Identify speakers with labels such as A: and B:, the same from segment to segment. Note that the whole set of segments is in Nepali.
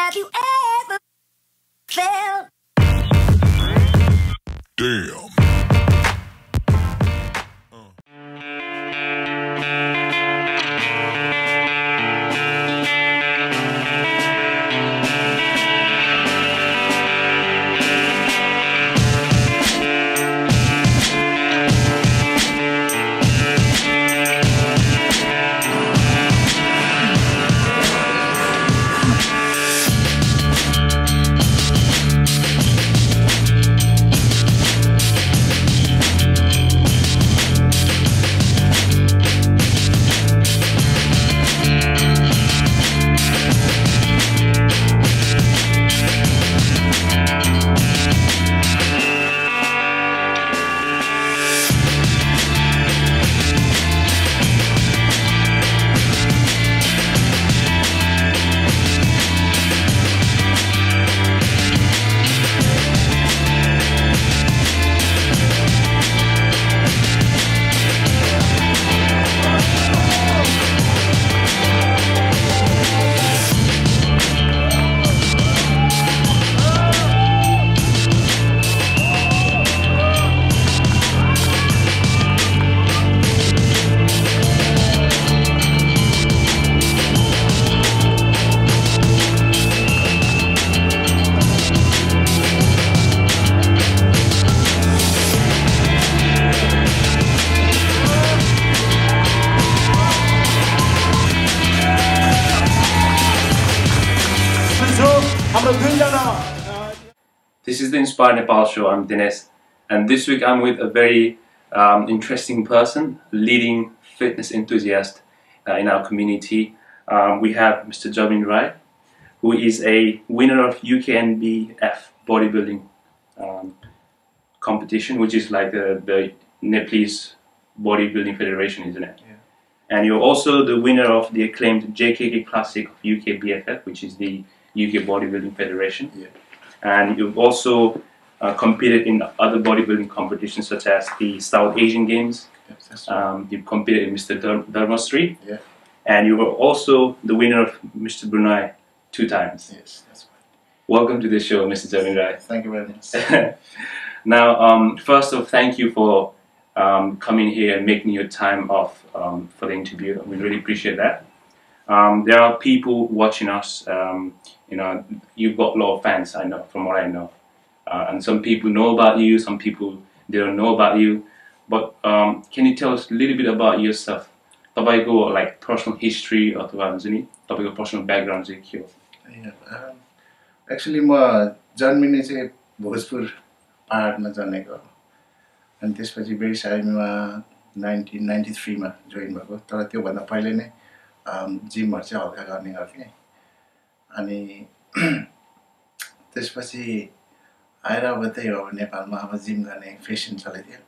A: Have you ever felt?
B: Damn.
C: This is the Inspire Nepal show. I'm Dinesh, and this week I'm with a very interesting person, leading fitness enthusiast in our community. We have Mr. Jamin Rai, who is a winner of UKNBF bodybuilding competition, which is like the Nepalese bodybuilding federation, isn't it?
D: Yeah.
C: And you're also the winner of the acclaimed JKK Classic of UKBFF, which is the UK Bodybuilding Federation.
D: Yeah.
C: And you've also competed in other bodybuilding competitions such as the South Asian Games.
D: Yes, that's right.
C: You've competed in Mr. Dharmasri.
D: Yeah.
C: And you were also the winner of Mr. Brunei 2 times.
D: Yes, that's right.
C: Welcome to the show, Mr. Jamin Rai.
D: Thank you very much.
C: Now, first off, thank you for coming here and making your time off for the interview. We really appreciate that. There are people watching us. You know, you've got a lot of fans, I know, from what I know. And some people know about you, some people they don't know about you. But can you tell us a little bit about yourself? Tapaiko like personal history अथवा हुन्छ नि तपाईको personal background चाहिँ के हो?
D: एक्चुअली म जन्मिने चाहिँ भोजपुर पहाडमा जन्मेको हो अनि त्यसपछि ब्रिटिस आर्मीमा 1993 मा जोइन भएको तर त्योभन्दा पहिले नै जिमहरु चाहिँ हल्का गर्ने गर्थेँ अनि त्यसपछि आएर अब त्यही हो नेपालमा अब जिम गर्ने फेसन चलेथ्यो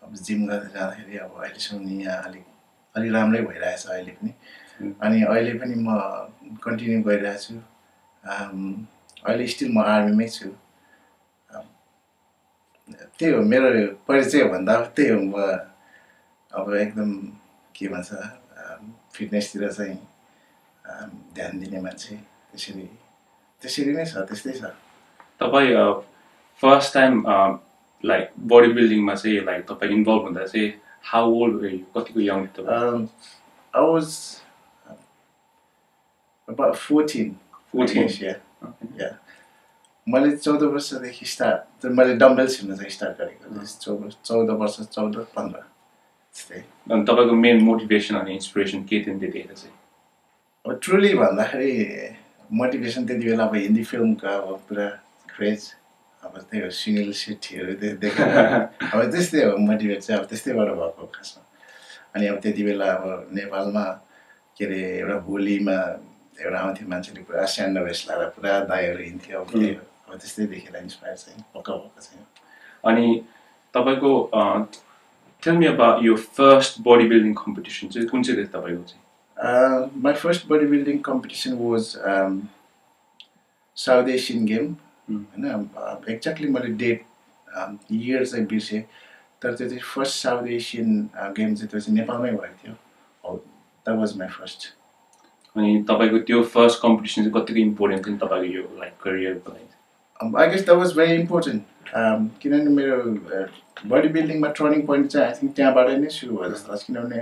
D: अब जिम गर्दै जाँदाखेरि अब अहिलेसम्म यहाँ अलि राम्रै भइरहेछ अहिले पनि अनि अहिले पनि म कन्टिन्यू गरिरहेको छु अहिले स्टिल म आर्मीमै छु त्यही हो मेरो परिचय भन्दा त्यही हो म अब एकदम के भन्छ फिटनेसतिर चाहिँ ध्यान दिने मान्छे त्यसरी नै छ त्यस्तै छ
C: तपाई फर्स्ट टाइम लाइक बडी बिल्डिङमा चाहिँ लाइक तपाई इन्भल्भ हुँदा चाहिँ हाउ ओल्ड वर यु कतिको यङ तपाई
D: I was about 14 yeah.
C: Okay.
D: Yeah. मैले 14 वर्षदेखि स्टार्ट मैले डम्बल छिर्न चाहिँ स्टार्ट गरेको 14 वर्ष 14 15 त्यस्तै
C: अनि तपाईको मेन मोटिभेसन अनि इन्स्पिरेसन के थियो त्यतिखेर चाहिँ
D: अब ट्रुली भन्दाखेरि मोटिभेसन त्यति बेला अब हिन्दी फिल्मको अब पुरा क्रेज अब त्यही हो सुनिल शेट्टीहरू देखेर अब त्यस्तै हो मोटिभेट चाहिँ अब त्यस्तैबाट भएको खासमा अनि अब त्यति बेला अब नेपालमा के अरे एउटा होलीमा एउटा आउँथ्यो मान्छेले पुरा स्यान्डो वेस्ट लगाएर पुरा दाइहरू हिँड्थ्यो अब त्यही हो अब त्यस्तै देखेर इन्सपायर चाहिँ पक्का भएको चाहिँ
C: अनि तपाईको tell me about your first body building competition चाहिँ कुन चाहिँ थियो तपाईको चाहिँ
D: my first bodybuilding competition was South Asian game exactly मैले डेट इयर चाहिँ बिर्सेँ तर त्यो चाहिँ फर्स्ट साउथ एसियन गेम चाहिँ त्यो चाहिँ नेपालमै भएको थियो that was my first
C: अनि तपाईको त्यो फर्स्ट कम्पिटिसन चाहिँ कतिको इम्पोर्टेन्ट थियो तपाईको यो लाइक करियरको लागि?
D: I guess that was very important. किनभने मेरो बडी बिल्डिङमा टर्निङ पोइन्ट चाहिँ आई थिङ्क त्यहाँबाट नै सुरु भयो जस्तो लाग्छ। किनभने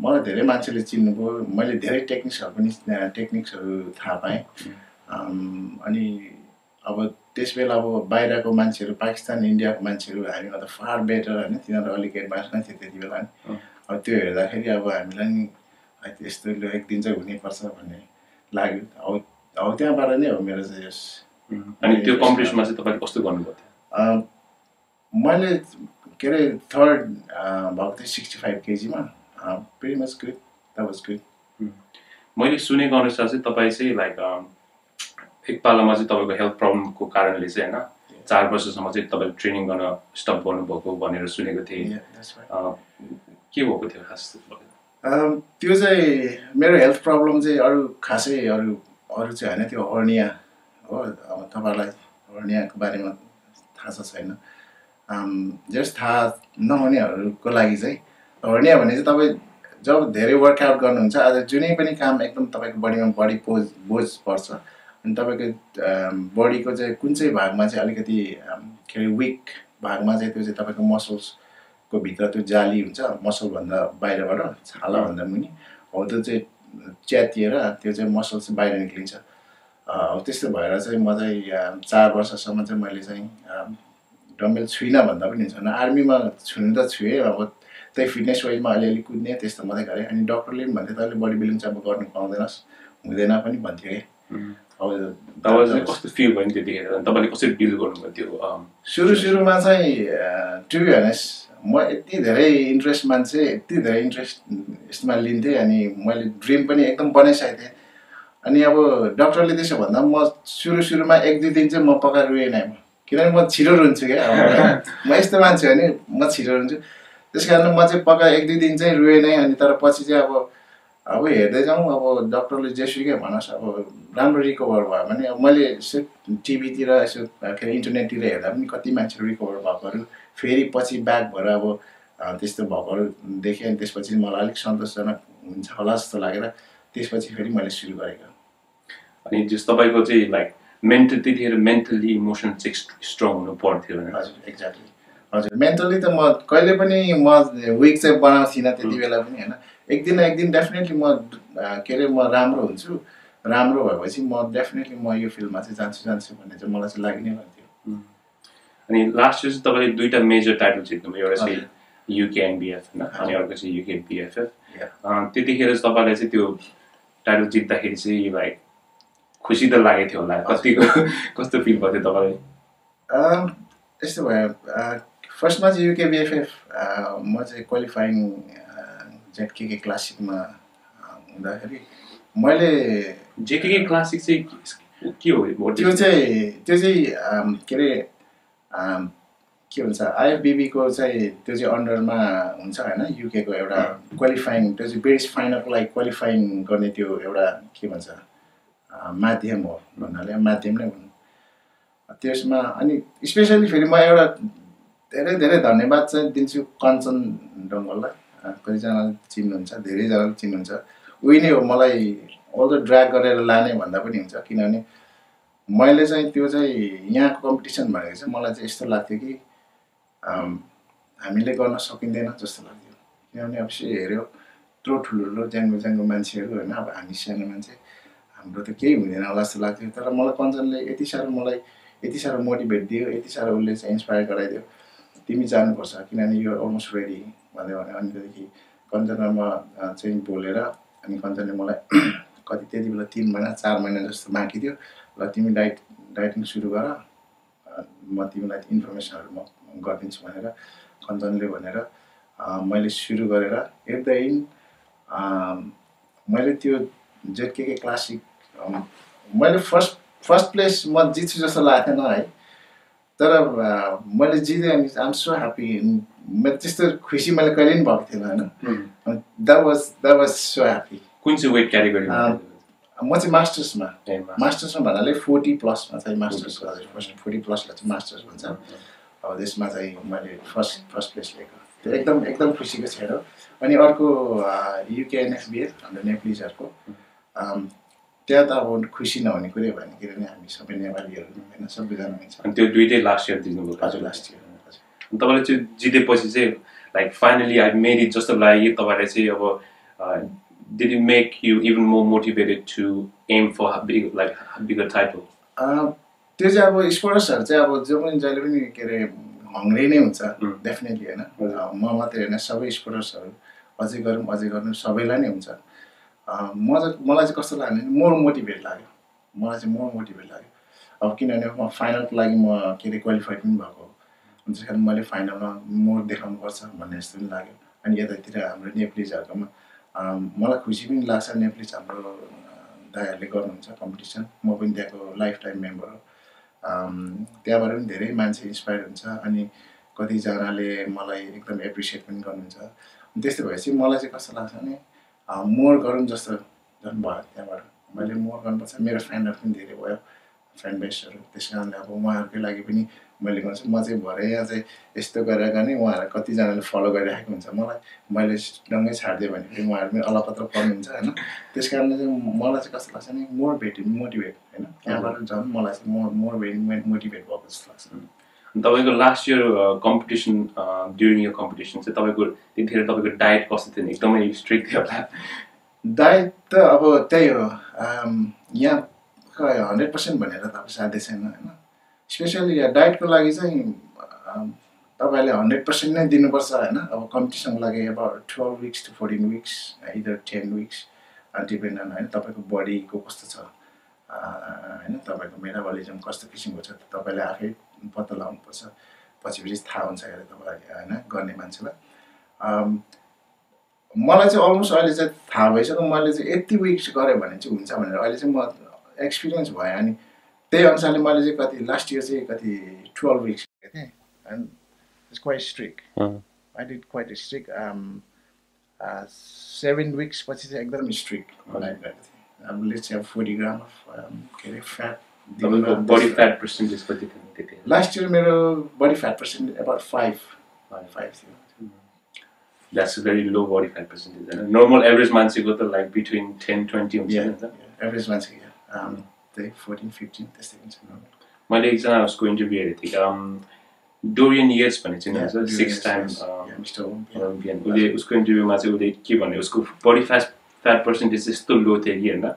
D: मलाई धेरै मान्छेले चिन्नुभयो, मैले धेरै टेक्निक्सहरू थाहा पाएँ। अनि अब त्यस बेला अब बाहिरको मान्छेहरू, पाकिस्तान इन्डियाको मान्छेहरू हामीभन्दा त फार बेटर होइन, तिनीहरू अलिक एडभान्स नै थियो त्यति बेला नि। अब त्यो हेर्दाखेरि अब हामीलाई नि यस्तो एक दिन चाहिँ हुनैपर्छ भन्ने लाग्यो। अब त्यहाँबाट नै हो मेरो चाहिँ यस।
C: अनि त्यो कम्पिटिसनमा चाहिँ तपाईले कस्तो गर्नुभयो थियो?
D: मैले के अरे थर्ड भएको थिएँ 65 kg-मा। pretty much good. That was good.
C: मैले सुनेको अनुसार चाहिँ तपाईँ चाहिँ लाइक एक पालामा चाहिँ तपाईँको हेल्थ प्रब्लमको कारणले चाहिँ होइन 4 वर्षसम्म चाहिँ तपाईँले ट्रेनिङ गर्न स्टप गर्नुभएको भनेर सुनेको थिएँ। के भएको थियो खास?
D: त्यो चाहिँ मेरो हेल्थ प्रब्लम चाहिँ अरू खासै अरू चाहिँ होइन, त्यो हर्निया हो। अब तपाईँलाई हर्नियाको बारेमा थाहा छ छैन, जस्ट थाहा नहुनेहरूको लागि चाहिँ हर्निया भने चाहिँ तपाईँ जब धेरै वर्कआउट गर्नुहुन्छ, आज जुनै पनि काम एकदम तपाईँको बडीमा बडी बोझ पर्छ अनि तपाईँको बडीको चाहिँ कुन चाहिँ भागमा चाहिँ अलिकति के अरे विक भागमा चाहिँ त्यो चाहिँ तपाईँको मसल्सको भित्र त्यो जाली हुन्छ, मसलभन्दा बाहिरबाट छालाभन्दा मुनि हो, त्यो चाहिँ च्यातिएर त्यो चाहिँ मसल चाहिँ बाहिर निक्लिन्छ। त्यस्तो भएर चाहिँ म चाहिँ 4 वर्षसम्म चाहिँ मैले चाहिँ डम्बेल छुइनँ भन्दा पनि हुन्छ। आर्मीमा छुनु त छुएँ, अब त्यही फिटनेस वाइजमा अलिअलि कुद्ने त्यस्तो मात्रै गरेँ। अनि डक्टरले पनि भन्थ्यो तैँले बडी बिल्डिङ चाहिँ अब गर्नु पाउँदैनस्, हुँदैन पनि भन्थ्यो कि।
C: अब तपाईँ कस्तो फिल भयो नि त्यतिखेर? तपाईँले कसरी डिल गर्नुभयो त्यो?
D: सुरुमा चाहिँ टु बी अनेस्ट म यति धेरै इन्ट्रेस्ट मान्छे, यति धेरै इन्ट्रेस्ट यसमा लिन्थेँ अनि मैले ड्रिम पनि एकदम बनाइसकेको थिएँ। अनि अब डक्टरले त्यसो भन्दा म सुरुमा 1-2 दिन चाहिँ म पक्का रुएँ नै, किनभने म छिटो रुन्छु क्या। म यस्तो मान्छे हो नि, म छिटो रुन्छु। त्यस कारण म चाहिँ पक्का 1-2 दिन चाहिँ रुएँ नै। अनि तर पछि चाहिँ अब हेर्दै जाउँ, अब डक्टरले जेसुकै भनोस्, अब राम्रो रिकभर भयो भने। अब मैले यसो टिभीतिर यसो के अरे इन्टरनेटतिर हेर्दा पनि कति मान्छेहरू रिकभर भएकोहरू फेरि पछि ब्याक भएर अब त्यस्तो भएकोहरू देखेँ। अनि त्यसपछि मलाई अलिक सन्तोषजनक हुन्छ होला जस्तो लागेर त्यसपछि फेरि मैले सुरु गरेको।
C: अनि जस तपाईँको चाहिँ लाइक त्यतिखेर मेन्टली इमोसन चाहिँ स्ट्रङ हुनु पर्थ्यो होइन?
D: हजुर एक्ज्याक्टली। हजुर मेन्टली त म कहिले पनि म विक चाहिँ बनाउँथिनँ त्यति बेला पनि होइन। एक दिन डेफिनेटली म के अरे म राम्रो हुन्छु, राम्रो भएपछि म डेफिनेटली म यो फिल्डमा चाहिँ जान्छु भन्ने चाहिँ मलाई चाहिँ लागि नै भन्थ्यो।
C: अनि लास्ट चाहिँ तपाईँले 2टा मेजर टाइटल जित्नुभयो, एउटा चाहिँ UKNBF होइन, अनि अर्को चाहिँ UKBFF। त्यतिखेर चाहिँ तपाईँलाई चाहिँ त्यो टाइटल जित्दाखेरि चाहिँ लाइक खुसी त लागेको थियो होला, कस्तो फिल भयो थियो तपाईँलाई?
D: यस्तो भयो, फर्स्टमा चाहिँ UKBFF म चाहिँ क्वालिफाइङ ZKK क्लासिकमा हुँदाखेरि मैले
C: JKK क्लासिक चाहिँ के हो?
D: त्यो चाहिँ के अरे के भन्छ IFBB को चाहिँ त्यो चाहिँ अन्डरमा हुन्छ होइन, युकेको एउटा क्वालिफाइङ, त्यो चाहिँ ब्रिटिस फाइनलको लागि क्वालिफाइङ गर्ने त्यो एउटा के भन्छ माध्यम हो भन्नाले माध्यम नै हुनु त्यसमा। अनि स्पेसली फेरि म एउटा धेरै धन्यवाद चाहिँ दिन्छु कञ्चन डङ्गललाई। कतिजनाले चिन्नुहुन्छ, धेरैजनाले चिन्नुहुन्छ। उही नै हो मलाई अल द ड्र्याग गरेर लाने भन्दा पनि हुन्छ, किनभने मैले चाहिँ त्यो चाहिँ यहाँको कम्पिटिसन भनेको चाहिँ मलाई चाहिँ यस्तो लाग्थ्यो कि हामीले गर्न सकिँदैन जस्तो लाग्थ्यो। किनभने अब हेऱ्यो यत्रो ठुलो ज्याङ्गो मान्छेहरू होइन, अब हामी सानो मान्छे, हाम्रो त केही हुँदैन होला जस्तो लाग्थ्यो। तर मलाई कञ्चनले यति साह्रो मोटिभेट दियो, यति साह्रो उसले चाहिँ इन्सपायर गराइदियो, तिमी जानुपर्छ किनभने यो अलमोस्ट रेडी भन्यो भने। अनि त्यहाँदेखि कञ्चनमा चाहिँ बोलेर अनि कञ्चनले मलाई कति त्यति बेला 3 महिना 4 महिना जस्तो बाँकी थियो, ल तिमी डाइटिङ सुरु गर, म तिमीलाई इन्फर्मेसनहरू म गरिदिन्छु भनेर कञ्चनले भनेर मैले सुरु गरेर एट द एन्ड मैले त्यो ZKK क्लासिक मैले फर्स्ट प्लेस म जित्छु जस्तो लागेको थिएन है, तर मैले जितेँ अनि आइ एम सो ह्याप्पी। मेरो त्यस्तो खुसी मैले कहिले पनि भएको थिएन होइन। That was so happy.
C: कुन चाहिँ वेट क्याटेगोरीमा?
D: म चाहिँ मास्टर्समा भन्नाले 40+ चाहिँ मास्टर्स गरेँ। फर्स्ट 40+लाई चाहिँ मास्टर्स भन्छ। अब त्यसमा चाहिँ मैले फर्स्ट प्लेस लिएको, त्यो एकदम खुसीको छ। अनि अर्को युकेएनएसबिएस हाम्रो नेप्लिजहरूको त्यहाँ त अब खुसी नहुने कुरै भएन किनभने हामी सबै नेपालीहरू होइन सबैजना हुन्छ
C: अनि त्यो दुइटै लास्ट इयर दिनुभयो
D: हजुर लास्ट इयर हजुर
C: तपाईँले चाहिँ जितेपछि चाहिँ like finally I made it जस्तो लाग्यो तपाईँलाई चाहिँ अब did it make you even more motivated to aim for bigger title
D: त्यो चाहिँ अब स्पोर्ट्सहरू चाहिँ अब जो पनि जहिले पनि के अरे हङ्ग्री नै हुन्छ डेफिनेटली होइन म मात्रै होइन सबै स्पोर्ट्सहरू अझै गरौँ सबैलाई नै हुन्छ मलाई चाहिँ कस्तो लाग्यो भने मोर मोटिभेट लाग्यो मलाई चाहिँ मोर मोटिभेट लाग्यो अब किनभने म फाइनलको लागि म के अरे क्वालिफाइड पनि भएको त्यस कारण मैले फाइनलमा मोर देखाउनुपर्छ भन्ने जस्तो पनि लाग्यो अनि यतातिर हाम्रो नेप्लिजहरूकोमा मलाई खुसी पनि लाग्छ नेप्लिज हाम्रो दाइहरूले गर्नुहुन्छ कम्पिटिसन म पनि त्यहाँको लाइफ टाइम मेम्बर हो त्यहाँबाट पनि धेरै मान्छे इन्सपायर हुन्छ अनि कतिजनाले मलाई एकदम एप्रिसिएट पनि गर्नुहुन्छ त्यस्तो भएपछि मलाई चाहिँ कस्तो लाग्छ भने मोर गरौँ जस्तो झन् भयो त्यहाँबाट मैले मोर गर्नुपर्छ मेरो फ्यानहरू पनि धेरै भयो फ्यान बेसहरू त्यस कारणले अब उहाँहरूकै लागि पनि मैले गर्छु म चाहिँ भरे यहाँ चाहिँ यस्तो गरेर गर्ने उहाँहरू कतिजनाले फलो गरिराखेको हुन्छ मैले डङ्गै छाडिदिएँ भने फेरि उहाँहरू पनि अलपत्र पर्नुहुन्छ होइन त्यस कारणले चाहिँ मलाई चाहिँ कस्तो लाग्छ भने मोर मोटिभेट होइन त्यहाँबाट झन् मलाई चाहिँ मोर मोटिभेट भएको जस्तो लाग्छ
C: तपाईँको लास्ट इयर कम्पिटिसन ड्युरिङ यो कम्पिटिसन चाहिँ तपाईँको त्यतिखेर तपाईँको डायट कस्तो थियो एकदमै स्ट्रिक्ट थियो होला
D: डायट त अब त्यही हो यहाँ 100% भनेर त अब साध्य छैन होइन स्पेसली डायटको लागि चाहिँ तपाईँले 100% नै दिनुपर्छ होइन अब कम्पिटिसनको लागि अब 12 weeks to 14 weeks either 10 weeks depend on होइन तपाईँको बडीको कस्तो छ होइन तपाईँको मेटाबलिजम कस्तो किसिमको छ तपाईँले आफै पत्ता लगाउनुपर्छ पछि थाहा हुन्छ अरे तपाईँलाई होइन गर्ने मान्छेलाई मलाई चाहिँ अलमोस्ट अहिले चाहिँ थाहा भइसक्यो मैले चाहिँ यति विक्स गरेँ भने चाहिँ हुन्छ भनेर अहिले चाहिँ म एक्सपिरियन्स भयो अनि त्यही अनुसारले मैले चाहिँ कति लास्ट इयर चाहिँ कति 12 weeks गरेको थिएँ and it's quite strict I did quite strict 7 weeks पछि चाहिँ एकदम स्ट्रिक्ट डाइट गरेको थिएँ अब लेट्स से 40 ग्राम अफ के अरे फ्याट
C: बडी फ्याट पर्सेन्टेज कति थियो
D: लास्ट इयर मेरो बडी फ्याट पर्सेन्टेज अबाउट 5 थियो
C: that's very low body fat percentage होइन नर्मल एभरेज मान्छेको त लाइक बिट्विन 10-20 हुन्छ नि
D: एभरेज मान्छे त्यही 14-15 त्यस्तै हुन्छ
C: मैले एकजना उसको इन्टरभ्यू हेरेको थिएँ डोरियन येट्स भन्ने चाहिँ 6 टाइम ओलम्पियन उसले उसको इन्टरभ्यूमा चाहिँ उसले के भन्यो उसको बडी फ्याट पर्सेन्टेज यस्तो लो थियो कि होइन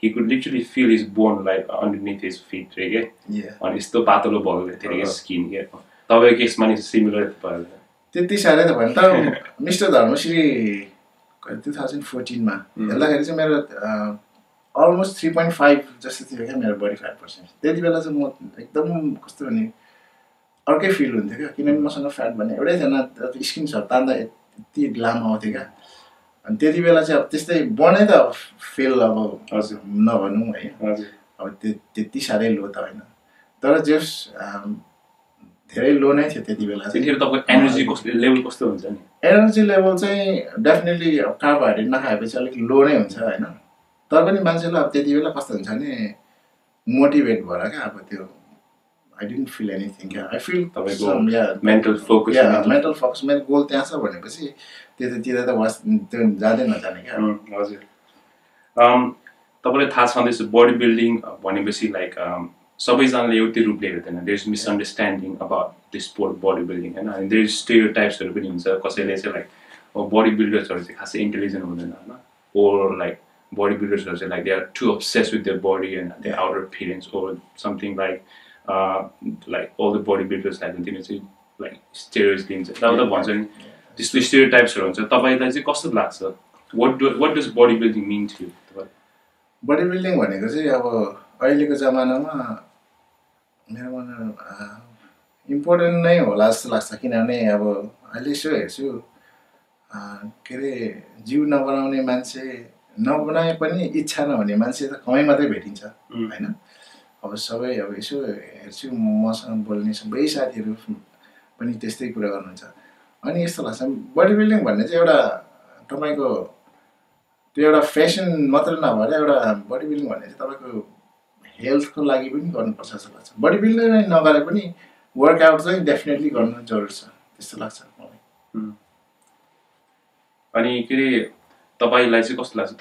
C: he could literally feel his bone like underneath his feet right अनि यस्तो पातलो भएको थियो कि स्किन के तपाईँको केसमा नि सिमिलर भयो
D: त्यति साह्रै त भयो तर मिस्टर धर्मश्री 2014 मा हेर्दाखेरि चाहिँ मेरो अलमोस्ट 3.5 जस्तो थियो क्या मेरो बडी फ्याट पर्सेन्टेज त्यति बेला चाहिँ म एकदम कस्तो भने अर्कै फिल हुन्थ्यो क्या किनभने मसँग फ्याट भन्ने एउटै थिएन स्किन छ तान्दा यति लामो आउँथ्यो क्या अनि त्यति बेला चाहिँ अब त्यस्तै बनै त फेल अब नभनौँ है अब त्यति साह्रै लो त होइन तर जस धेरै लो नै थियो त्यति बेला
C: चाहिँ तपाईँको एनर्जी लेभल कस्तो हुन्छ नि
D: एनर्जी लेभल चाहिँ डेफिनेटली कार्बोहाइड्रेट नखाएपछि अलिक लो नै हुन्छ होइन तर पनि मान्छेलाई अब त्यति बेला कस्तो हुन्छ भने मोटिभेट भएर क्या अब त्यो आई डिडन्ट फिल एनिथिङ क्या आई फिल
C: तपाईँको मेन्टल
D: फोकस मेरो गोल त्यहाँ छ भनेपछि त्यतातिर त वास त्यो जाँदै नजाने क्या
C: हजुर तपाईँलाई थाहा छँदैछ बडी बिल्डिङ भनेपछि लाइक सबैजनाले एउटै रूपले हेर्दैन there is misunderstanding about the sport body building होइन अनि देयर इज स्टेरियोटाइप्सहरू पनि हुन्छ कसैले चाहिँ लाइक बडी बिल्डर्सहरू चाहिँ खासै इन्टेलिजेन्ट हुँदैन होइन ओर लाइक बडी बिल्डर्सहरू चाहिँ like they are to obsess with their body and the outer feelings or something like all the body बिल्डर्सलाई तिनीहरू चाहिँ लाइक स्टेरियोज दिन्छ तब भन्छ नि त्यस्तो स्टेरियोटाइप्सहरू हुन्छ तपाईँलाई चाहिँ कस्तो लाग्छ what does body building mean to you
D: body building भनेको चाहिँ अब अहिलेको जमानामा मेरो इम्पोर्टेन्ट नै होला जस्तो लाग्छ किनभने अब अहिले यसो हेर्छु के अरे जिउ नबनाउने मान्छे नबनाए पनि इच्छा नहुने मान्छे त कमै मात्रै भेटिन्छ होइन अब सबै अब यसो हेर्छु मसँग बोल्ने सबै साथीहरू पनि त्यस्तै कुरा गर्नुहुन्छ अनि यस्तो लाग्छ बडी बिल्डिङ भन्ने चाहिँ एउटा तपाईँको त्यो एउटा फेसन मात्र नभएर एउटा बडी बिल्डिङ भन्ने चाहिँ तपाईँको हेल्थको लागि पनि गर्नुपर्छ जस्तो लाग्छ बडी बिल्डिङ नै नगरे पनि वर्कआउट चाहिँ डेफिनेटली गर्नु जरुरी छ त्यस्तो लाग्छ मलाई
C: अनि के अरे तपाईँलाई चाहिँ कस्तो लाग्छ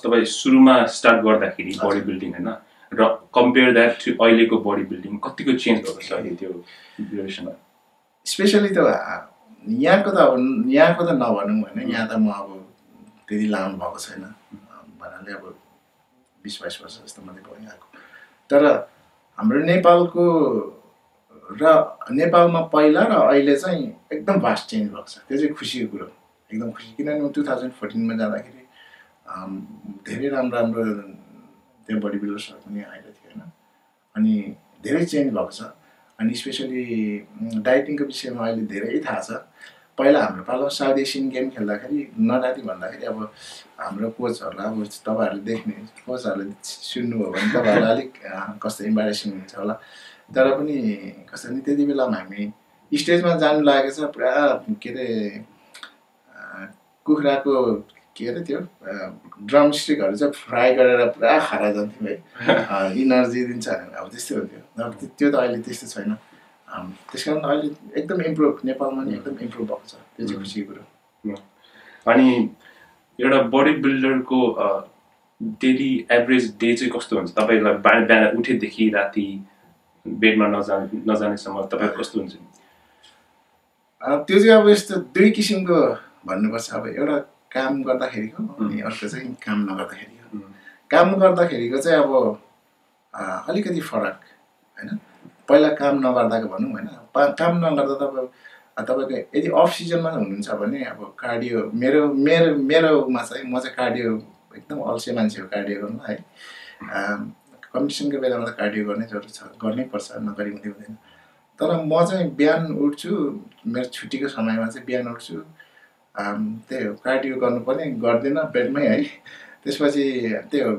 C: तपाईँ सुरुमा स्टार्ट गर्दाखेरि बडी बिल्डिङ होइन र कम्पेयर द्याट टु अहिलेको बडी बिल्डिङ कतिको चेन्ज भएको छ अहिले त्यो ड्युरेसनमा
D: स्पेसली त यहाँको त नभनौँ होइन यहाँ त म अब त्यति लामो भएको छैन भन्नाले अब 20-22 वर्ष जस्तो मात्रै भयो यहाँको तर हाम्रो नेपालको र नेपालमा पहिला र अहिले चाहिँ एकदम भास्ट चेन्ज भएको छ त्यो चाहिँ खुसीको कुरो एकदम खुसी किनभने 2014 जाँदाखेरि धेरै राम्रो त्यो बडी बिल्डर्सहरू पनि आएको थियो होइन अनि धेरै चेन्ज भएको छ अनि स्पेसली डाइटिङको विषयमा अहिले धेरै थाहा छ पहिला हाम्रो पालो साउथ एसियन गेम खेल्दाखेरि नडाटी भन्दाखेरि अब हाम्रो कोचहरूलाई अब तपाईँहरूले देख्ने कोचहरूले सुन्नुभयो भने तपाईँहरूलाई अलिक कस्तो इम्बारेसिङ हुन्छ होला तर पनि कस्तो नि त्यति बेलामा हामी स्टेजमा जानु लागेको छ पुरा के अरे कुखुराको के अरे त्यो ड्रम स्टिकहरू चाहिँ फ्राई गरेर पुरा खाएर जान्थ्यौँ है इनर्जी दिन्छ अब त्यस्तै हुन्थ्यो त्यो त अहिले त्यस्तो छैन त्यस कारण अहिले एकदम इम्प्रुभ नेपालमा नि एकदम इम्प्रुभ भएको छ त्यो चाहिँ खुसीको कुरो
C: अनि एउटा बडी बिल्डरको डेली एभरेज डे चाहिँ कस्तो हुन्छ तपाईँलाई बिहान उठेदेखि राति बेडमा नजानेसम्म तपाईँ कस्तो हुन्छ
D: त्यो चाहिँ अब यस्तो दुई किसिमको भन्नुपर्छ अब एउटा काम गर्दाखेरिको अनि अर्को चाहिँ काम नगर्दाखेरिको काम गर्दाखेरिको चाहिँ अब अलिकति फरक होइन पहिला काम नगर्दाको भनौँ होइन काम नगर्दा तपाईँको यदि अफ सिजनमा हुनुहुन्छ भने अब कार्डियो मेरोमा चाहिँ म चाहिँ कार्डियो एकदम अल्छे मान्छे हो कार्डियो गर्नु है कम्पिटिसनको बेलामा त कार्डियो गर्नै जरुरी छ गर्नै पर्छ नगरी हुँदैन तर म चाहिँ बिहान उठ्छु मेरो छुट्टीको समयमा चाहिँ बिहान उठ्छु त्यही हो कार्डियो गर्नुपर्ने गर्दैन बेडमै है त्यसपछि त्यही हो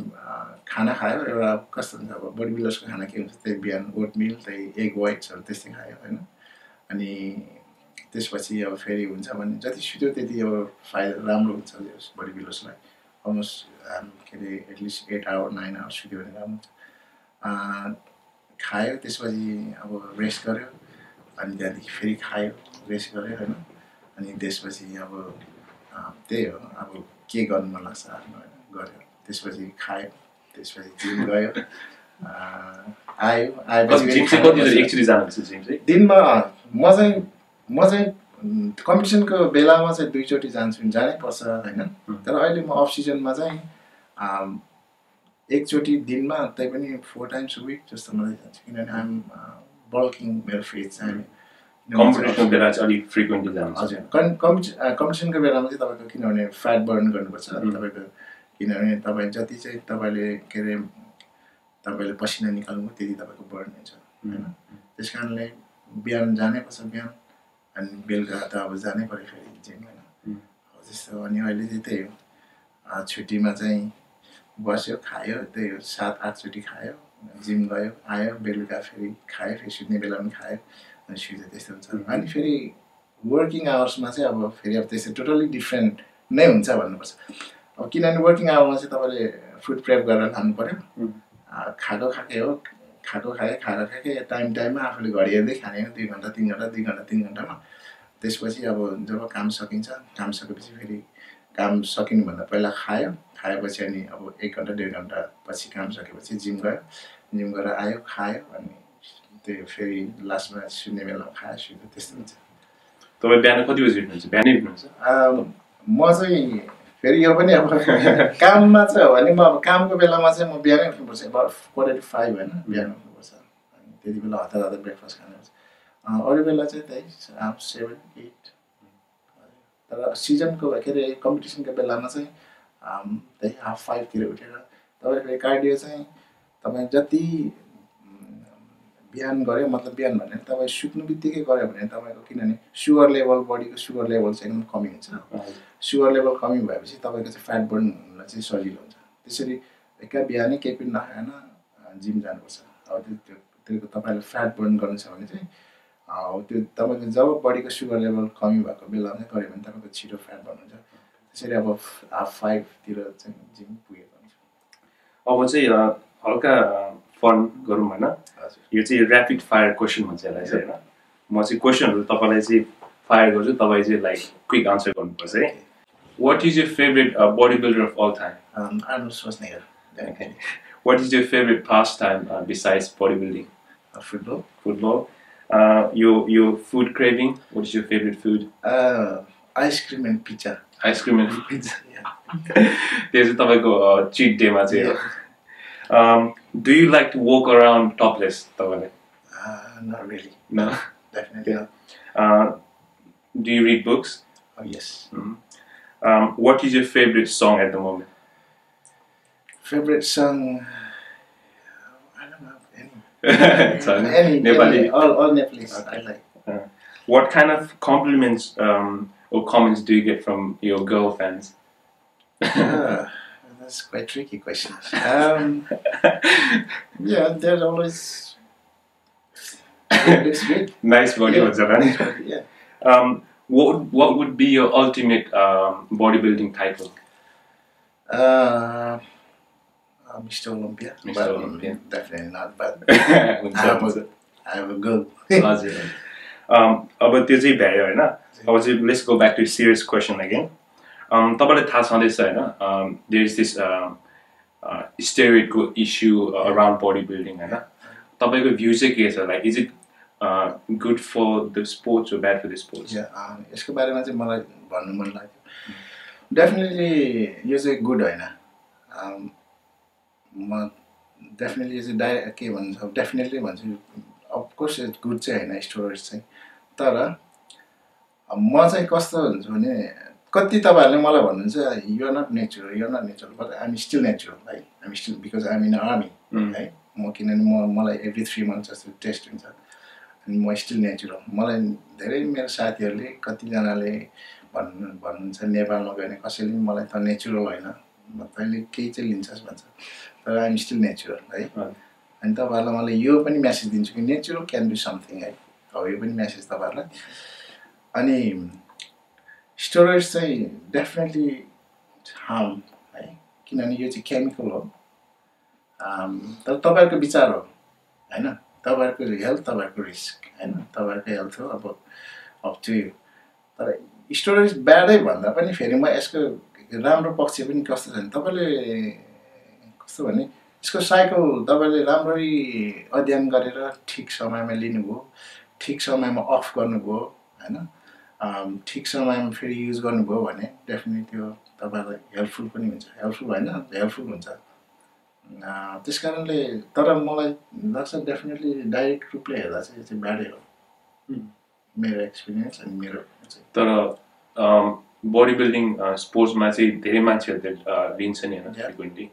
D: खाना खायो एउटा कस्तो हुन्छ अब बडी बिल्डर्सको खाना के हुन्छ त्यही बिहान ओटमिल त्यही एग वाइट्सहरू त्यस्तै खायो होइन अनि त्यसपछि अब फेरि हुन्छ भने जति सुत्यो त्यति अब फाइदा राम्रो हुन्छ बडी बिल्डर्सलाई अलमोस्ट के अरे एटलिस्ट 8 आवर 9 आवर सुत्यो भने राम्रो हुन्छ खायो त्यसपछि अब रेस्ट गर्यो अनि त्यहाँदेखि फेरि खायो रेस्ट गर्यो होइन अनि त्यसपछि अब त्यही हो अब के गर्नु मन लाग्छ आफ्नो होइन गर्यो त्यसपछि खायो त्यसपछि जिम गयो आएपछि दिनमा म चाहिँ कम्पिटिसनको बेलामा चाहिँ 2 चोटि जान्छु जानै पर्छ होइन तर अहिले म अफ सिजनमा चाहिँ एकचोटि दिनमा त्यही पनि 4 टाइम्स अ विक जस्तो मात्रै जान्छु किनभने आइएम बल्किङ मेरो फेज चाहिँ
C: कम्पिटिसनको बेला चाहिँ अलिक फ्रिक्वेन्टली जान्छ
D: हजुर कम्पिटिसनको बेलामा चाहिँ तपाईँको किनभने फ्याट बर्न गर्नुपर्छ तपाईँको किनभने तपाईँ जति चाहिँ तपाईँले के अरे तपाईँले पसिना निकाल्नु त्यति तपाईँको बर्न हुन्छ होइन त्यस कारणले बिहान जानै पर्छ बिहान अनि बेलुका त अब जानै पऱ्यो फेरि जिम होइन हो त्यस्तो अनि अहिले चाहिँ त्यही हो छुट्टीमा चाहिँ बस्यो खायो त्यही हो 7-8 चोटि खायो जिम गयो आयो बेलुका फेरि खायो फेरि सुत्ने बेला पनि खायो अनि सुत्यो त्यस्तो हुन्छ अनि फेरि वर्किङ आवर्समा चाहिँ अब फेरि अब त्यस्तो टोटल्ली डिफ्रेन्ट नै हुन्छ भन्नुपर्छ अब किनभने वर्किङ आवरमा चाहिँ तपाईँले फुड प्रेप गरेर खानु पऱ्यो खाएको खाएकै हो खाएको खाएकै टाइममा आफूले घडी हेर्दै खाने हो 2 घन्टा 3 घन्टा 2 घन्टा 3 घन्टामा त्यसपछि अब जब काम सकिन्छ काम सकेपछि फेरि काम सकिनुभन्दा पहिला खाएपछि अनि अब 1 घन्टा 1.5 घन्टा पछि काम सकेपछि जिम गरेर आयो खायो अनि त्यो फेरि लास्टमा सुत्ने बेलामा खायो सुत्यो त्यस्तो हुन्छ
C: तपाईँ बिहान कति बजी उठ्नुहुन्छ बिहानै उठ्नुहुन्छ
D: म चाहिँ फेरि यो पनि अब काममा चाहिँ हो भने म अब कामको बेलामा चाहिँ म बिहानै उठ्नुपर्छ about 4:45 होइन बिहान उठ्नुपर्छ अनि त्यति बेला हतार ब्रेकफास्ट खानुपर्छ अरू बेला चाहिँ त्यही 7-8 तर सिजनको के अरे कम्पिटिसनको बेलामा चाहिँ त्यही 4:30 तिर उठेर तपाईँको कार्डियो चाहिँ तपाईँ जति बिहान गऱ्यो मतलब बिहान भनेर तपाईँ सुत्नु बित्तिकै गऱ्यो भने तपाईँको किनभने सुगर लेभल बडीको सुगर लेभल चाहिँ एकदम कमी हुन्छ सुगर लेभल कमी भएपछि तपाईँको चाहिँ फ्याट बर्न हुन चाहिँ सजिलो हुन्छ त्यसरी एका बिहानै केही पनि नखाएन जिम जानुपर्छ अब त्यो तपाईँले फ्याट बर्न गर्नु छ भने चाहिँ त्यो तपाईँको जब बडीको सुगर लेभल कमी भएको बेलामा चाहिँ गऱ्यो भने तपाईँको छिटो फ्याट बर्न हुन्छ त्यसरी अब 5:30 तिर चाहिँ जिम पुगेको हुन्छ
C: अब चाहिँ हल्का फन गरौँ होइन यो चाहिँ ऱ्यापिड फायर क्वेसन भन्छ यसलाई चाहिँ होइन म चाहिँ क्वेसनहरू तपाईँलाई चाहिँ फायर गर्छु तपाईँ चाहिँ लाइक क्विक आन्सर गर्नुपर्छ है What is your favorite bodybuilder of all time?
D: Arnold Schwarzenegger.
C: Okay. What is your favorite pastime besides bodybuilding?
D: Football.
C: Football. Your food craving. What is your favorite food?
D: Ice cream and pizza.
C: Ice cream and pizza.
D: Yeah.
C: There's a तपाईँको cheat day मा चाहिँ.
D: Yeah.
C: Do you like to walk around topless? तपाईँले?
D: Not really.
C: No.
D: Definitely not.
C: Do you read books?
D: Oh yes.
C: What is your favorite song at the moment?
D: Favorite song? I don't know any.
C: Any Nepali.
D: All Nepalese. I like.
C: What kind of compliments or comments do you get from your girl fans?
D: That's quite tricky questions. Yeah, they're always. Looks good.
C: Nice body,
D: Yeah.
C: What would be your ultimate bodybuilding title?
D: Mr. Olympia.
C: Mr.
D: But
C: Olympia.
D: Definitely not. But
C: हुन्छ.
D: I have a girl.
C: हजुर. अब त्यो चाहिँ भ्यायो होइन. अब चाहिँ let's go back to serious question again. तपाईँलाई थाहा छँदैछ होइन, there is this steroid issue around bodybuilding होइन. तपाईँको भ्यू चाहिँ के छ? Like is it good for the sports or bad for the sports?
D: यसको बारेमा चाहिँ मलाई भन्नु मन लाग्यो. डेफिनेटली यो चाहिँ गुड होइन. म डेफिनेटली यो चाहिँ के भन्छ, डेफिनेटली भन्छु. अफकोर्स इट्स गुड चाहिँ होइन स्टोरेज चाहिँ. तर म चाहिँ कस्तो हुन्छु भने कति तपाईँहरूले मलाई भन्नुहुन्छ you are not natural but I am still natural है. I am still because I am in army है. म किनभने मलाई एभ्री 3 months जस्तो टेस्ट हुन्छ अनि म स्टिल नेचुरल. मलाई धेरै मेरो साथीहरूले कतिजनाले भन्नुहुन्छ नेपालमा गयो भने कसैले पनि मलाई त नेचुरल होइन तैँले केही चाहिँ लिन्छस् भन्छ. तर आइ एम स्टिल नेचुरल है. अनि तपाईँहरूलाई मलाई यो पनि म्यासेज दिन्छु कि नेचुरल क्यान डु समथिङ है. हो यो पनि म्यासेज तपाईँहरूलाई. अनि स्टोरेज चाहिँ डेफिनेटली हार्म है, किनभने यो चाहिँ केमिकल हो. तर तपाईँहरूको विचार हो होइन, तपाईँहरूको हेल्थ तपाईँहरूको रिस्क होइन, तपाईँहरूको हेल्थ हो. अब टु यु. तर स्टोरेज ब्याडै भन्दा पनि फेरि म यसको राम्रो पक्ष पनि कस्तो छ भने तपाईँले कस्तो भने यसको साइकल तपाईँले राम्ररी अध्ययन गरेर ठिक समयमा लिनुभयो, ठिक समयमा अफ गर्नुभयो होइन, ठिक समयमा फेरि युज गर्नुभयो भने डेफिनेटली त्यो तपाईँलाई हेल्पफुल पनि हुन्छ. हेल्पफुल होइन हेल्पफुल हुन्छ. त्यस कारणले तर मलाई लाग्छ डेफिनेटली डाइरेक्ट रूपले हेर्दा चाहिँ यो चाहिँ ब्याडै हो मेरो एक्सपिरियन्स अनि मेरो चाहिँ.
C: तर बडी बिल्डिङ स्पोर्ट्समा चाहिँ धेरै मान्छेहरूले लिन्छ नि होइन frequently.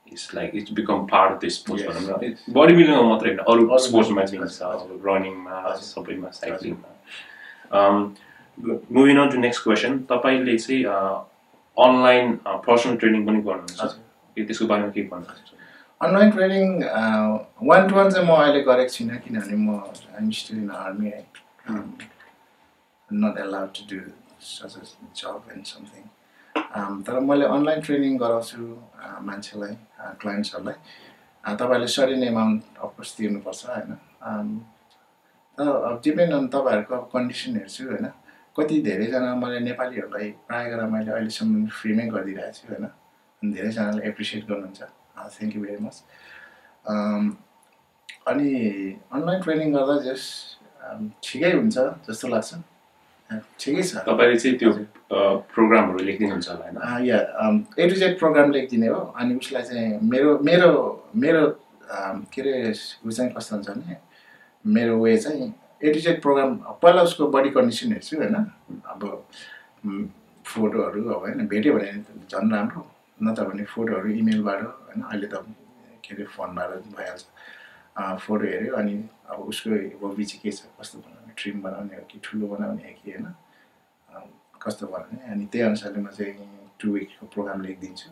C: It's like it's become part of the sports भनौँ न. बडी बिल्डिङमा मात्रै होइन अरू स्पोर्ट्समा चाहिँ हुन्छ, रनिङमा सबैमा, साइक्लिङमा. Moving on to next question. तपाईँले चाहिँ अनलाइन पर्सनल ट्रेनिङ पनि गर्नुहुन्छ, त्यसको बारेमा के भन्नुहुन्छ?
D: अनलाइन ट्रेनिङ 1-to-1 चाहिँ म अहिले गरेको छुइनँ किनभने म आइम स्टिल इन आर्मी है. Not allowed to do such a job and something. तर मैले अनलाइन ट्रेनिङ गराउँछु मान्छेलाई, क्लाइन्ट्सहरूलाई. तपाईँहरूले सर्टेन एमाउन्ट अफकोर्स तिर्नुपर्छ होइन. तर अब डिपेन्ड अन तपाईँहरूको अब कन्डिसन हेर्छु होइन. कति धेरैजना मैले नेपालीहरूलाई प्रायः गरेर मैले अहिलेसम्म फ्रीमै गरिदिइरहेको छु होइन. अनि धेरैजनाले एप्रिसिएट गर्नुहुन्छ. Thank you very much. अनि अनलाइन ट्रेनिङ गर्दा जस्ट ठिकै हुन्छ जस्तो लाग्छ. ठिकै छ.
C: तपाईँले चाहिँ त्यो प्रोग्रामहरू लेखिदिनुहुन्छ होला होइन?
D: या A to Z प्रोग्राम लेखिदिने हो. अनि उसलाई चाहिँ मेरो के अरे ऊ चाहिँ कस्तो हुन्छ भने मेरो वे चाहिँ A to Z प्रोग्राम पहिला उसको बडी कन्डिसन हेर्छु होइन. अब फोटोहरू अब होइन भेट्यो भने झन् राम्रो, नत्र भने फोटोहरू इमेलबाट होइन, अहिले त के अरे फोनबाट भइहाल्छ. फोटो हेऱ्यो अनि अब उसको हबी चाहिँ के छ, कस्तो बनाउने, ट्रिम बनाउने हो कि ठुलो बनाउने हो कि होइन, कस्तो बनाउने. अनि त्यही अनुसारले म चाहिँ 2 weekको प्रोग्राम लेखिदिन्छु.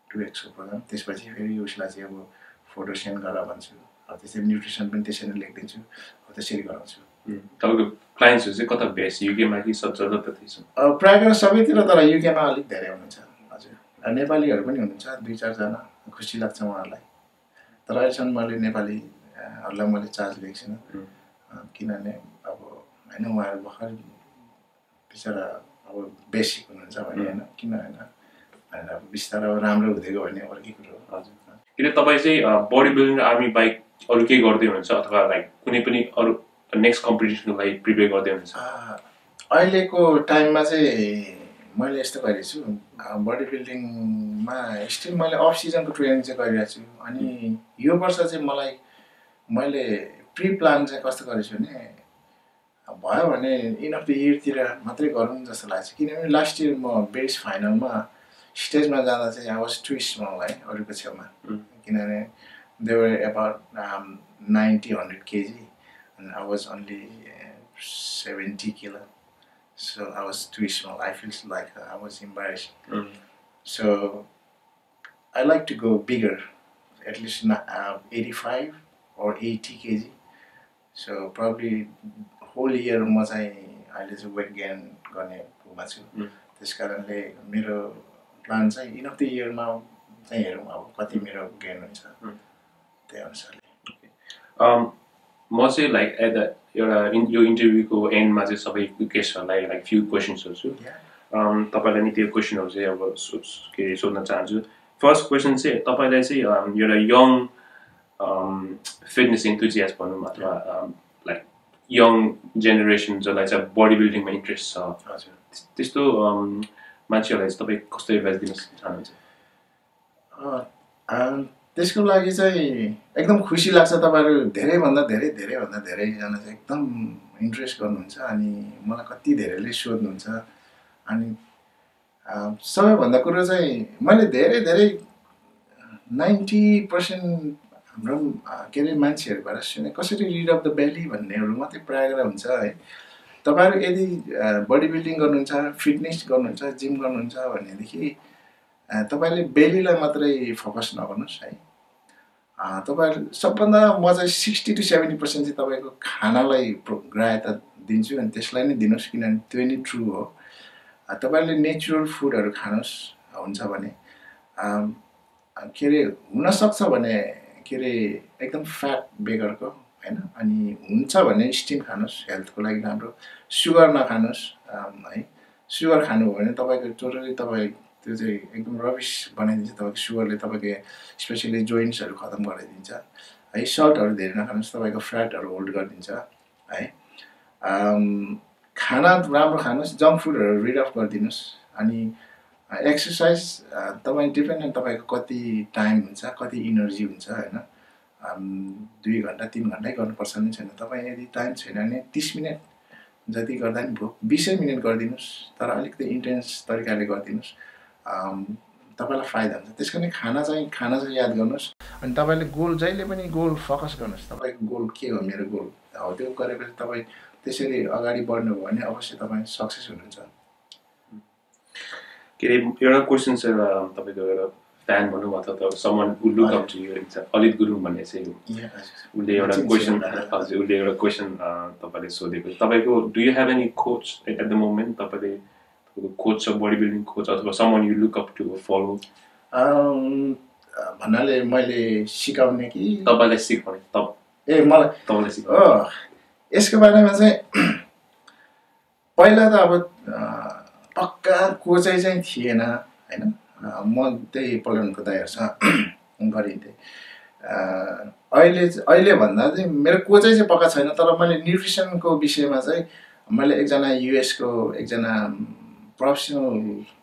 D: 2 weeks प्रोग्राम. त्यसपछि फेरि उसलाई चाहिँ अब फोटो सेन्ड गर भन्छु. अब त्यसरी न्युट्रिसन पनि त्यसरी नै लेखिदिन्छु. अब त्यसरी गराउँछु.
C: तपाईँको क्लाइन्ट्सहरू चाहिँ कता बेस, युकेमा कि सब जताततै छ?
D: प्रायः गरेर सबैतिर, तर युकेमा अलिक धेरै हुनुहुन्छ. हजुर नेपालीहरू पनि हुनुहुन्छ 2-4 जना. खुसी लाग्छ उहाँहरूलाई. तर अहिलेसम्म मैले नेपालीहरूलाई मैले चार्ज लिएको छुइनँ किनभने अब होइन उहाँहरू भर्खर बिचरा अब बेसिक हुनुहुन्छ भने होइन किन होइन भनेर अब बिस्तारै अब राम्रो हुँदै गयो भने अर्कै कुरो हो
C: हजुर किन तपाईँ चाहिँ बडी बिल्डिङ आर्मी बाहेक अरू केही गर्दै हुनुहुन्छ अथवा लाइक कुनै पनि अरू नेक्स्ट कम्पिटिसनको लागि प्रिपेयर गर्दै हुनुहुन्छ
D: अहिलेको टाइममा चाहिँ मैले यस्तो गरेको छु बडी बिल्डिङमा स्टिल मैले अफ सिजनको ट्रेनिङ चाहिँ गरिरहेको छु अनि यो वर्ष चाहिँ मैले प्रि प्लान चाहिँ कस्तो गरेको छु भने भयो भने इन अफ द इयरतिर मात्रै गरौँ जस्तो लाग्छ किनभने लास्ट इयर म बेस फाइनलमा स्टेजमा जाँदा चाहिँ आई वाज टु स्मल है अरूको छेउमा किनभने they were about 90-100 kg and I was only 70 kilo. So I was too small. I feel like I was embarrassed. So I like to go bigger, at least 85 or 80 kg. So probably whole year म चाहिँ अहिले चाहिँ वेट गेन गर्ने हुमा छु त्यस कारणले मेरो प्लान चाहिँ इन अफ द इयरमा चाहिँ हेरौँ अब कति मेरो गेन हुन्छ त्यही अनुसारले
C: म चाहिँ लाइक एट द एउटा यो इन्टरभ्यूको एन्डमा चाहिँ सबै गेस्टहरूलाई लाइक फ्यु क्वेसन्सहरू छु तपाईँलाई नि त्यो क्वेसनहरू चाहिँ अब के अरे सोध्न चाहन्छु फर्स्ट क्वेसन चाहिँ तपाईँलाई चाहिँ एउटा यङ फिटनेस इन्थुजियास्ट भनौँ अथवा लाइक यङ जेनेरेसन जसलाई चाहिँ बडी बिल्डिङमा इन्ट्रेस्ट छ त्यस्तो मान्छेहरूलाई चाहिँ तपाईँ कस्तो एडभाइस दिन चाहनुहुन्छ
D: त्यसको लागि चाहिँ एकदम खुसी लाग्छ तपाईँहरू धेरैभन्दा धेरैजना चाहिँ एकदम इन्ट्रेस्ट गर्नुहुन्छ अनि मलाई कति धेरैले सोध्नुहुन्छ अनि सबैभन्दा कुरो चाहिँ मैले धेरै 90% हाम्रो के अरे मान्छेहरूबाट सुने कसरी रिड अफ द बेली भन्नेहरू मात्रै प्रायः गरेर हुन्छ है तपाईँहरू यदि बडी बिल्डिङ गर्नुहुन्छ फिटनेस गर्नुहुन्छ जिम गर्नुहुन्छ भनेदेखि तपाईँले बेलीलाई मात्रै फोकस नगर्नुहोस् है तपाईँहरू सबभन्दा म चाहिँ 60 to 70% चाहिँ तपाईँको खानालाई ग्राह्यता दिन्छु अनि त्यसलाई नै दिनुहोस् किनभने त्यो नै ट्रु हो तपाईँले नेचुरल फुडहरू खानुहोस् हुन्छ भने के अरे हुनसक्छ भने के अरे एकदम फ्याट बेगरको होइन अनि हुन्छ भने स्टिम खानुहोस् हेल्थको लागि राम्रो सुगर नखानुहोस् है सुगर खानु हो भने तपाईँको टोटली तपाईँ त्यो चाहिँ एकदम रबिस बनाइदिन्छ तपाईँको सुगरले तपाईँको स्पेसली जोइन्ट्सहरू खतम गराइदिन्छ है सल्टहरू धेरै नखानुहोस् तपाईँको फ्याटहरू होल्ड गरिदिन्छ है खाना राम्रो खानुहोस् जङ्क फुडहरू रिड अफ गरिदिनुहोस् अनि एक्सर्साइज तपाईँ डिपेन्डेन्ट तपाईँको कति टाइम हुन्छ कति इनर्जी हुन्छ होइन 2 घन्टा 3 घन्टै गर्नुपर्छ नि छैन तपाईँ यदि टाइम छैन भने 30 मिनट जति गर्दा नि भयो 20 मिनट गरिदिनुहोस् तर अलिकति इन्टेन्स तरिकाले गरिदिनुहोस् तपाईँलाई फाइदा हुन्छ त्यस कारण खाना चाहिँ याद गर्नुहोस् अनि तपाईँले गोल जहिले पनि गोल फोकस गर्नुहोस् तपाईँको गोल के हो मेरो गोल हो त्यो गरेपछि तपाईँ त्यसरी अगाडि बढ्नुभयो भने अवश्य तपाईँ सक्सेस हुनुहुन्छ
C: के अरे एउटा क्वेसन चाहिँ तपाईँको एउटा फ्यान भनौँ अथवा someone you look up to you Alit Gurung भन्ने चाहिँ उसले एउटा क्वेसन हजुर उसले एउटा क्वेसन तपाईँले सोधेको तपाईँको do you have any coach at the moment तपाईँले कोच छ बडी बिल्डिङ कोच अथवा someone you look up to follow
D: भन्नाले मैले सिकाउने कि
C: तपाईँलाई सिकाउने
D: ए मलाई
C: तपाईँलाई सिकाउने
D: यसको बारेमा चाहिँ पहिला त अब पक्का कोचै चाहिँ थिएन होइन म त्यही पल्टनको दाइहरूसँग गरिन्थेँ अहिले भन्दा चाहिँ मेरो कोचै चाहिँ पक्का छैन तर मैले न्युट्रिसनको विषयमा चाहिँ मैले एकजना युएसको एकजना प्रोफेसनल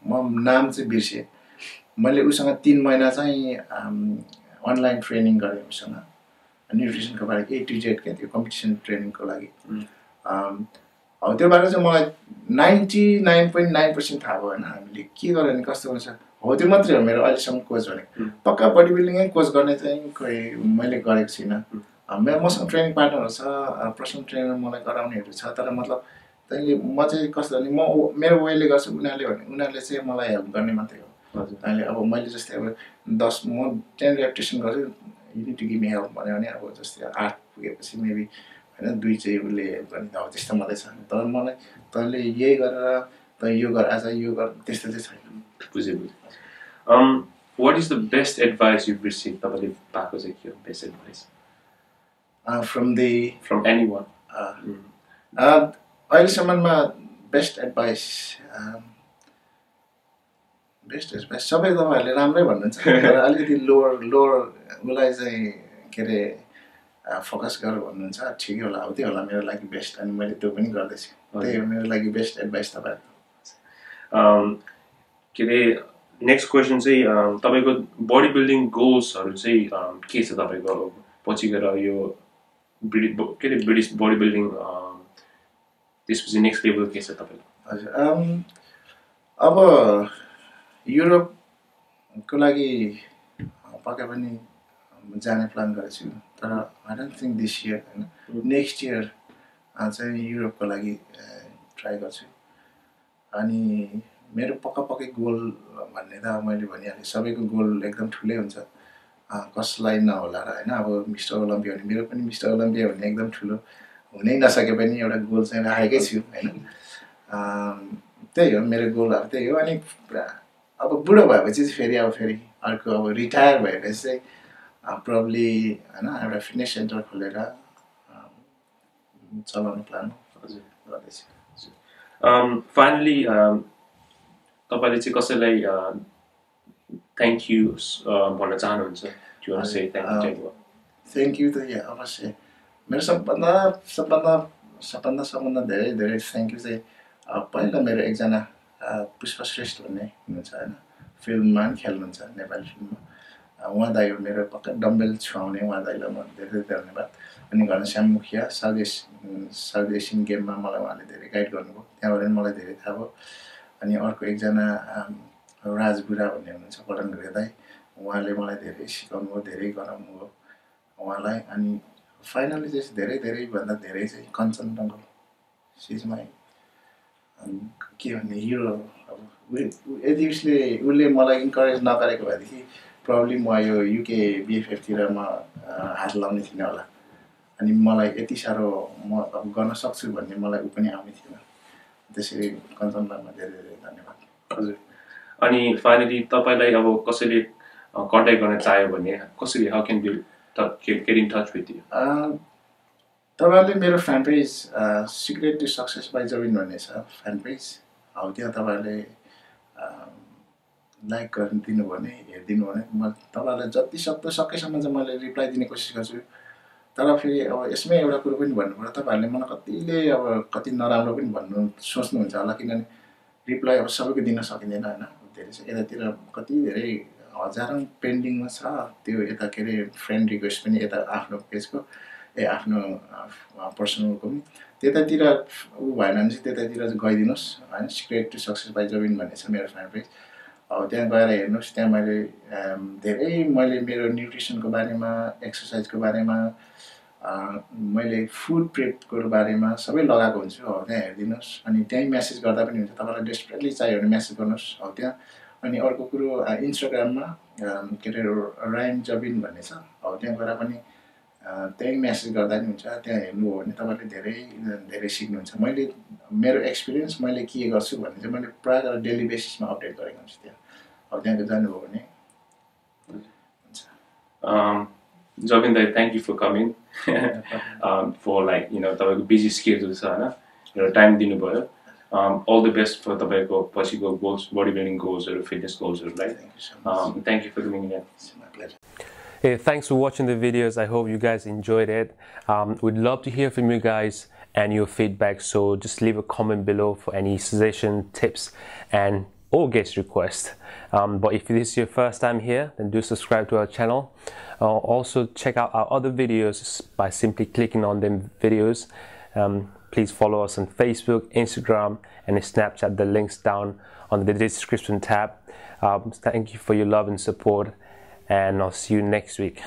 D: म नाम चाहिँ बिर्सेँ मैले उसँग 3 महिना चाहिँ अनलाइन ट्रेनिङ गरेँ उसँग न्युट्रिसनको बारे A to Z क्या त्यो कम्पिटिसन ट्रेनिङको लागि हो त्योबाट चाहिँ मलाई 99.9% थाहा भयो होइन हामीले के गर्यो भने कस्तो हुन्छ हो त्यो मात्रै हो मेरो अहिलेसम्म कोच भनेको पक्का बडी बिल्डिङै कोच गर्ने चाहिँ कोही मैले गरेको छुइनँ मसँग ट्रेनिङ पार्टनरहरू छ पर्सनल ट्रेनर मलाई गराउनेहरू छ तर मतलब तैँले म चाहिँ कस्तो भने म मेरो वेले गर्छु उनीहरूले चाहिँ मलाई हेल्प गर्ने मात्रै हो अहिले अब मैले जस्तै अब 10 म 10 रेपिटेसन गर्छु you need to give me help भन्यो भने अब जस्तै 8 पुगेपछि मेबी होइन 2 चाहिँ उसले हेल्प गर्ने अब त्यस्तो मात्रै छ तर मलाई तैँले यही गरेर तँ यो गर आज यो गर त्यस्तो चाहिँ छैन
C: बुझेँ what is the best advice you've received तपाईँले पाएको चाहिँ के हो बेस्ट एडभाइस
D: from
C: anyone
D: अहिलेसम्ममा बेस्ट एडभाइस सबै तपाईँहरूले राम्रै भन्नुहुन्छ तर अलिकति लोवर उसलाई चाहिँ के अरे फोकस गर भन्नुहुन्छ ठिकै होला हो त्यो होला मेरो लागि बेस्ट अनि मैले त्यो पनि गर्दैछु त्यही हो मेरो लागि बेस्ट एडभाइस तपाईँहरूको
C: के अरे नेक्स्ट क्वेसन चाहिँ तपाईँको बडी बिल्डिङ गोल्सहरू चाहिँ के छ तपाईँको पछि गएर यो के अरे ब्रिटिस बडी बिल्डिङ त्यसपछि नेक्स्ट लेभल के छ तपाईँको
D: हजुर अब युरोपको लागि पक्कै पनि जाने प्लान गरेको छु तर I don't think this year होइन नेक्स्ट इयर चाहिँ युरोपको लागि ट्राई गर्छु अनि मेरो पक्कै गोल भन्ने त मैले भनिहालेँ सबैको गोल एकदम ठुलै हुन्छ कसलाई नहोला र होइन अब मिस्टर ओलम्पिया भने मेरो पनि मिस्टर ओलम्पिया भन्ने एकदम ठुलो हुनै नसके पनि एउटा गोल चाहिँ राखेकै छु होइन त्यही हो मेरो गोलहरू त्यही हो अनि अब बुढो भएपछि चाहिँ फेरि अर्को अब रिटायर भएपछि चाहिँ प्रब्ली होइन एउटा फिटनेस सेन्टर खोलेर चलाउने प्लान गर्दैछु
C: फाइनली तपाईँले चाहिँ कसैलाई थ्याङ्क यू भन्न चाहनुहुन्छ
D: थ्याङ्क यू त अवश्य मेरो सबभन्दा धेरै थ्याङ्क यू चाहिँ पहिला मेरो एकजना पुष्प श्रेष्ठ भन्ने हुनुहुन्छ होइन फिल्ममा पनि खेल्नुहुन्छ नेपाली फिल्ममा उहाँ दाइ हो मेरो पक्का डम्बेल छुवाउने उहाँ दाइलाई म धेरै धन्यवाद अनि घनश्याम मुखिया साउथ एसियन गेममा मलाई उहाँले धेरै गाइड गर्नुभयो त्यहाँबाट पनि मलाई धेरै थाहा भयो अनि अर्को एकजना राज बुढा भन्ने हुनुहुन्छ पटन दाइ उहाँले मलाई धेरै सिकाउनु भयो धेरै गराउनु भयो उहाँलाई अनि फाइनली चाहिँ धेरैभन्दा धेरै चाहिँ कञ्चन डङ्गल सिज माई के भन्ने हिरो अब यदि उसले मलाई इन्करेज नगरेको भएदेखि प्रब्लम म यो युके बिएफएफतिर म हात लाउने थिइनँ होला अनि मलाई यति साह्रो म अब गर्न सक्छु भन्ने मलाई ऊ पनि आउने थिएन त्यसरी कञ्चनलामा धेरै धन्यवाद
C: हजुर अनि फाइनली तपाईँलाई अब कसैले कन्ट्याक्ट गर्न चाह्यो भने कसरी how can we get in touch with you
D: तपाईँहरूले मेरो fan page secret to success by Jabin भन्ने छ फ्यान पेज अब त्यहाँ तपाईँहरूले लाइक गरिदिनु भने हेरिदिनु भने म तपाईँहरूलाई जति सक्दो सकेसम्म चाहिँ मैले रिप्लाई दिने कोसिस गर्छु तर फेरि अब यसमै एउटा कुरो पनि भन्नुपर्छ तपाईँहरूले मलाई कतिले अब कति नराम्रो पनि भन्नु सोच्नुहुन्छ होला किनभने रिप्लाई अब सबैको दिन सकिँदैन होइन धेरै छ यतातिर कति धेरै हजारौँ पेन्डिङमा छ त्यो यता के अरे फ्रेन्ड रिक्वेस्ट पनि यता आफ्नो पेजको आफ्नो पर्सनलको पनि त्यतातिर ऊ भएन भने चाहिँ त्यतातिर चाहिँ गइदिनुहोस् होइन secret to success by Jabin भन्ने छ मेरो फ्यान पेज अब त्यहाँ गएर हेर्नुहोस् त्यहाँ मैले मेरो न्युट्रिसनको बारेमा एक्सर्साइजको बारेमा मैले फुड प्रेपको बारेमा सबै लगाएको हुन्छु अब त्यहाँ हेरिदिनुहोस् अनि त्यहीँ म्यासेज गर्दा पनि हुन्छ तपाईँलाई डेस्परेटली चाहियो भने म्यासेज गर्नुहोस् अब त्यहाँ अनि अर्को कुरो इन्स्टाग्राममा के अरे राइम जबिन भन्ने छ अब त्यहाँ गएर पनि त्यहीँ म्यासेज गर्दा पनि हुन्छ त्यहाँ हेर्नुभयो भने तपाईँले धेरै सिक्नुहुन्छ मैले मेरो एक्सपिरियन्स मैले के गर्छु भन्ने चाहिँ मैले प्रायः गरेर डेली बेसिसमा अपडेट गरेको हुन्छु त्यहाँ अब त्यहाँ जानुभयो भने हुन्छ
C: जबिन दाइ thank you for coming for like तपाईँको बिजी स्केड्युल छ होइन एउटा टाइम दिनुभयो all the best for तपाईँको पछिको गोल्स बडी बिल्डिङ गोल्सहरू फिटनेस गोल्सहरूलाई thank you for coming here
D: It's my pleasure.
B: Hey, thanks for watching the videos. I hope you guys enjoyed it. We'd love to hear from you guys and your feedback, so just leave a comment below for any suggestion, tips, and or guest requests. But if this is your first time here, then do subscribe to our channel. Also check out our other videos by simply clicking on them videos. Please follow us on Facebook, Instagram, and Snapchat. The links down on the description tab. Thank you for your love and support, and I'll see you next week.